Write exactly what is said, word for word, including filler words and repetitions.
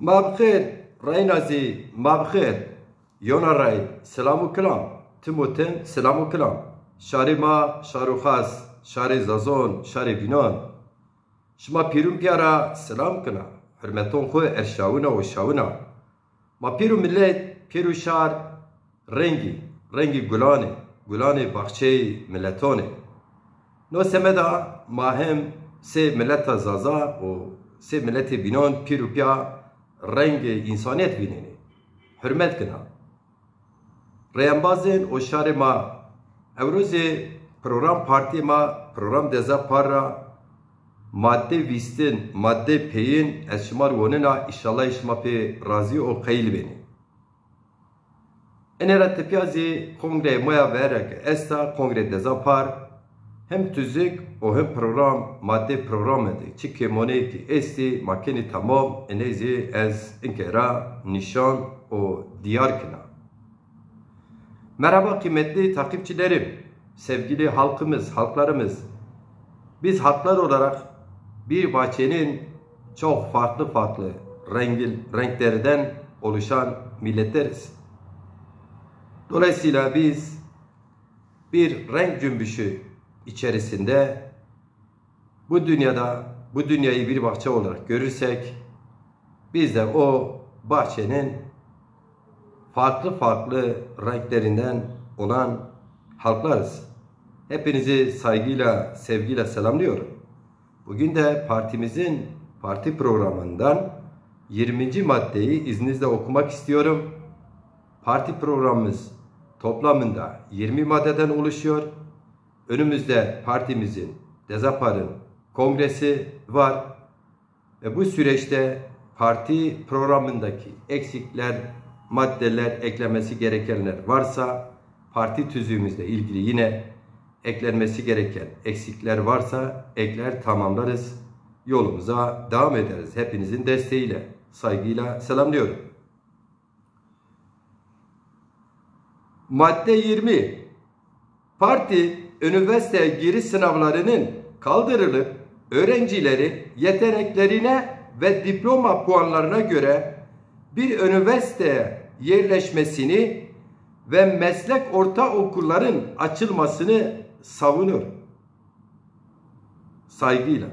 Ma bi xêr, reyna zî ma bi xêr. Yona rey, selam û kilam. Tim û tim, selam û kilam. Şarê ma, şaro xas, şarê Zazon, şarê bînon. Şima pîrûn pîya ra selam kena. Hurmeton xwu erşawina û şawina. Ma pîr û milet, pîr û şar rengî, rengî gulanê, gulanê baxçeyê miletonê. No semeda ma hem sê mileta Zaza û sê miletê bînon pîr û pîya rengê însanîyet vînenê. Hurmet kena. Reyembazên û şarê ma, ewro zî program partîyê ma, program Deza Par ra madde vîstin, madde peyîn ez şima ri wonena, înşallah şima pê razî û qeyîl benî. Ene ra tepîya zî kongreyê ma ya verê ke esta, kongrê Deza Par, hem tuzuk û hem program, madde programê de çi kêmoneyê ki estî, ma kenî tamam, eney zî ez inke ra nîşan û dîyar kena. Merhaba kıymetli takipçilerim, sevgili halkımız, halklarımız. Biz halklar olarak bir bahçenin çok farklı farklı rengil, renklerinden oluşan milletleriz. Dolayısıyla biz bir renk cümbüşü içerisinde bu dünyada, bu dünyayı bir bahçe olarak görürsek, biz de o bahçenin farklı farklı renklerinden olan halklarız. Hepinizi saygıyla, sevgiyle selamlıyorum. Bugün de partimizin parti programından yirminci maddeyi izninizle okumak istiyorum. Parti programımız toplamında yirmi maddeden oluşuyor. Önümüzde partimizin, Dezapar'ın kongresi var. Ve bu süreçte parti programındaki eksikler, maddeler, eklenmesi gerekenler varsa, parti tüzüğümüzle ilgili yine eklenmesi gereken eksikler varsa ekler, tamamlarız. Yolumuza devam ederiz. Hepinizin desteğiyle, saygıyla selamlıyorum. Madde yirmi. Parti üniversiteye giriş sınavlarının kaldırılıp öğrencileri yeteneklerine ve diploma puanlarına göre bir üniversiteye yerleşmesini ve meslek ortaokulların açılmasını savunur. Saygıyla.